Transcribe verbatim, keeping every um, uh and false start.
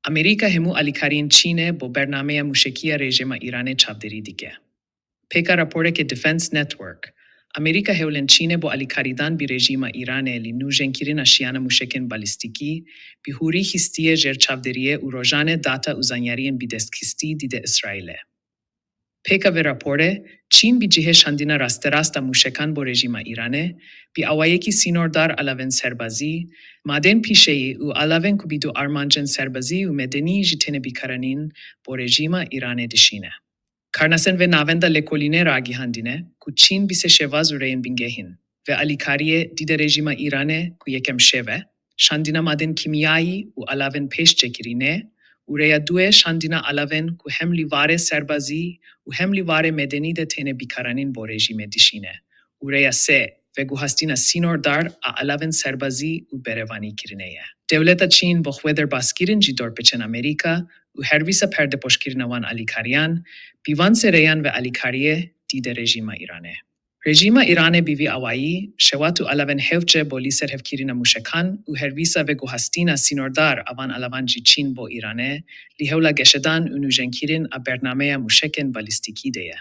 Amerîka hemû alîkariyên Çînê bo bernameya mûşekî ya rejîma Îranê çavdêrî dike. Pêka raporeke Defense Network, Amerîka hewlên Çînê bo alîkarîdan bi rejîma Îranê li nûjenkirina şiyana mûşekên balîstîkî bi hûrî xistî ye jêr çavdêriyê û rojane data û zanyariyên bidestxistî dide Îsraîlê. Pêka vê raporê, Çîn bi cihê şandina rasterast a mûşekan bo rejîma Îranê, bi awayekî sînordar alavên serbazî, madên pîşeyî û alavên ku bi du armancên serbazî û medenî jî têne bikaranîn bo rejîma Îranê dişîne. Karnasên vê navenda lêkolînê ragihandine ku Çîn bi sê şêwaz û rêyên bingehîn vê alîkariyê dide rejîma Îranê ku yekem şêw e, şandina madên kîmyayî û alavên pêş çêkirînê û rêya duyê şandina alavên ku hem li warê serbazî û hem li warê medenî de têne bikaranîn bo rejîmê dişîne û rêya sê veguhastina sînordar a alavên serbazî û berevanîkirinê ye. Dewleta Çîn bo xwe derbas kirin ji dorpêçên Amerîka û herwisa perdepoşkirina wan alîkariyan, bi van sê rêyan vê alîkariyê dide rejîma Îranê. Rejîma Îranê bi vî awayî şewat û alavên hewce bo lî serhevkirina mûşekan û herwisa veguhastina sînordar a van alavan ji Çîn bo Îranê li hewla geşedan û nûjenkirin a bernameya mûşekên balîstîkî de ye.